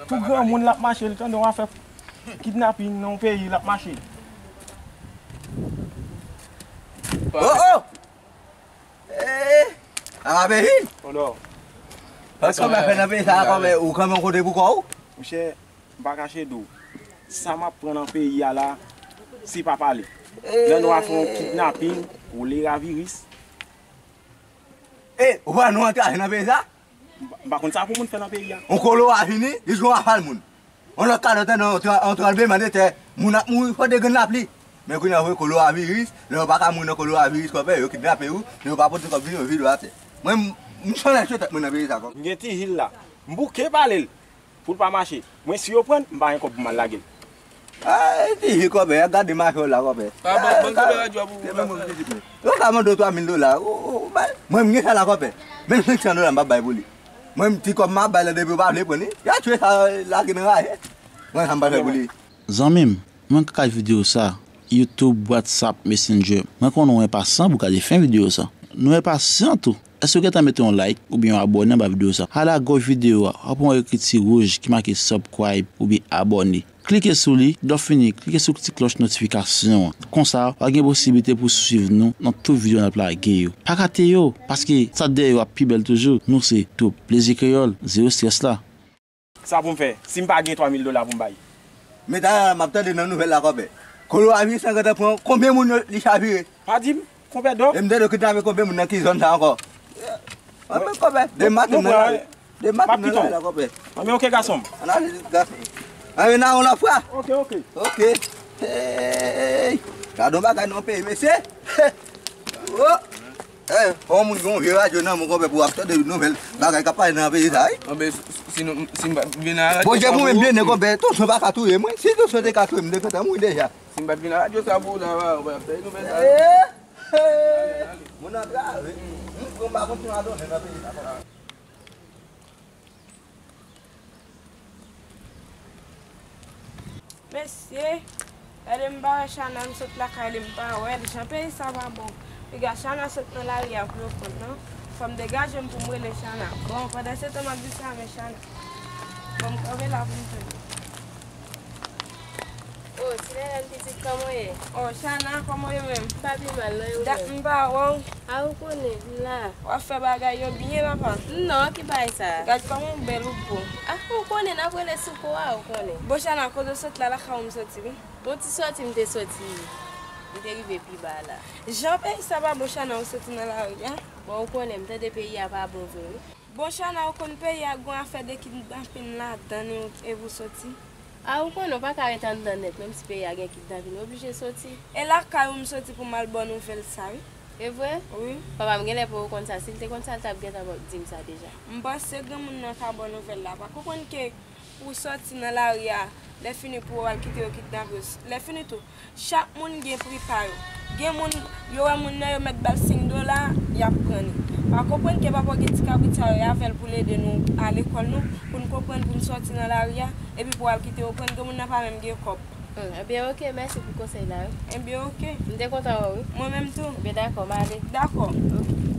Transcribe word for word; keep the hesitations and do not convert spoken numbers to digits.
Tou granmoun l ap mache, l tande w ap fè kidnaping nan yon peyi, l ap mache. Oh, oh! Eh, a pa peyi? Kòdò. Kòman fè nan peyi sa a, kòman ou kanmen yon kote pou kò w? Monchè, m pa kache di w. Sa m ap pran nan peyi a la, se pa pale. Lè nou a fè yon kidnaping, ou le raviris. Eh, ou pa nou antrave nan peyi sa? M pa, m pa konn sa pou moun fè nan peyi a. Yon kolo a vini, li jwe yon afal moun. Yon lòt kalòt nan yon tra-, yon tranbleman de tè, moun ap mouri fò de grenn lapli. Men kounye a, ou wè kolo a viris, lè yo pa ka mouri nan kolo a viris, kòpè, yo kidnape ou, yo pa pote kòb vini, yo vide w atè. Mwen, m, m chanje tèt mwen nan peyi sa, kòpè. M gen ti hil la. M bouke pale l. Pou l pa mache. Mwen, si yo pran l, m pa gen kòb pou m al lage l. Ay, ti hil kòpè, y ap gade mache w la, kòpè. Pa ban, ban kanpe radyo a pou ou, pa sa. Yo ka mande w twa mil dola. Ou, ou, ou bay. Mwen, m gen sa la, kòpè. Menm senk san dola, m p ap bay pou li. Mwen, m ti kòb m ap bay la depi yo pa vle pran li. Y a tchwe sa, lage nan raje. Mwen, sa m pa fè pou li. Zanmi m, mwen ka gad videyo sa, YouTube, WhatsApp, Messenger. Mwen konnen w enpasyan pou gade fen videyo sa. Nou enpasyan tou. Èske w gentan mete yon like oubyen yon abòne anba videyo sa? Al agòch videyo a, w ap wè yon ekriti wouj ki make subscribe oubyen abòne. Klike sou li, lè w fini, klike sou ti klòch notifikasyon an. Konsa, w a gen posiblite pou w swiv nou nan tout videyo n ap lage yo. Pa rate yo, paske sa k dèyè yo ap pi bèl toujou. Nou se Twoup Plezi Kreyòl, zero strès la. Sa pou m fè, si m pa gen twa mil dola pou m bay? Men talè a, m ap tande nan nouvèl la, kòpè. Kolo a vin san gentan pran, konbyen moun yo, li chavire? Pa di m, konpè Dò. E m tande yo kidnape konbyen moun nan ki zòn sa ankò? Anben, kòpè, de maten nan lari. De maten nan lari la, kòpè. Anben, oke, gason m. Ann ale, gason. Anben, n a wè yon lòt fwa. Oke, oke. Oke. Hey! Gade yon bagay nan peyi, mesye. Oh! Eh, fò yon moun gen yon vye radyo nan men w, konpè, pou w ap tande nouvèl bagay k ap pase nan peyi sa, wi. Anben, si, si nou, si m pa t vin nan radyo sa pou ou. Bondye pou mwen byen, konpè, tansyon pa ka touye mwen. Si tansyon te ka touye m, m te gentan mouri deja. Si m pa t vin nan radyo sa pou ou la, ou pa t ap tande nouvèl sa. Eh, eh, moun antrave. M pran m pa kontinye a donnen nan peyi sa konsa. Mesye, gade m pa wè Chana, m sot lakay li m pa wè l. Jan peyi sa pa bon. Piga Chana sot nan lari a pou yo pran l non. Fò m degaje m pou m rele Chana. Bon, pandan se tan m ap di sa, men Chana. Bon, m kanpe la pou m tande. Oh, Silènèl pitit, kòman w ye? Oh, Chana, kòman w ye menm? M pa pi mal non, e ou menm? Dat m pa wè w. A, ou konnen, m la. W ap fè bagay yo byen, papa? Non, ki bagay sa? Gad kòman w bèl, ou bo. A, ou konnen, n ap rele sou po a, ou konnen. Bon, Chana, kote w sot la, lakay ou m soti, wi. Bon, ti soti m te soti, m te rive pi ba la. Jan peyi sa pa bon, Chana, ou soti nan lari a? Bon, ou konnen, m tande peyi a pa bon vre, wi. Bon, Chana, ou konn peyi a gon afè de kidnapin ladan li, epi w soti? A, ou konnen, ou pa ka ret anndan nèt, menm si peyi a gen kidnapin, ou oblije soti. E lakay ou m soti pou m al ba w nouvèl sa, wi. E vre? Wi. Papa m genlè poko konn sa, si l te konn sa, l t ap gentan ba w, di m sa deja. M panse granmoun nan ka ba w nouvèl la, pa konprann ke pou w soti nan lari a, lè fini pou w al kite yo kidnape w, lè fini tou, chak moun gen pri pa yo. Gen moun, yo wè moun nan, yo mèt ba l senk dola, y ap pran li. Pa konprann ke papa w gen ti kabrit sa yo, y avè l pou l ede nou al lekòl nou, pou n konprann, pou n sòti nan lari a, epi pou w al kite yo pran, gen moun nan pa menm gen kòb. Hmm, ebyen, oke, mèsi pou konsèy la, wi. Ebyen, oke. M te kontan wè w, wi. Mwen menm tou. Ebyen, dakò, m ale. Dakò. Oke.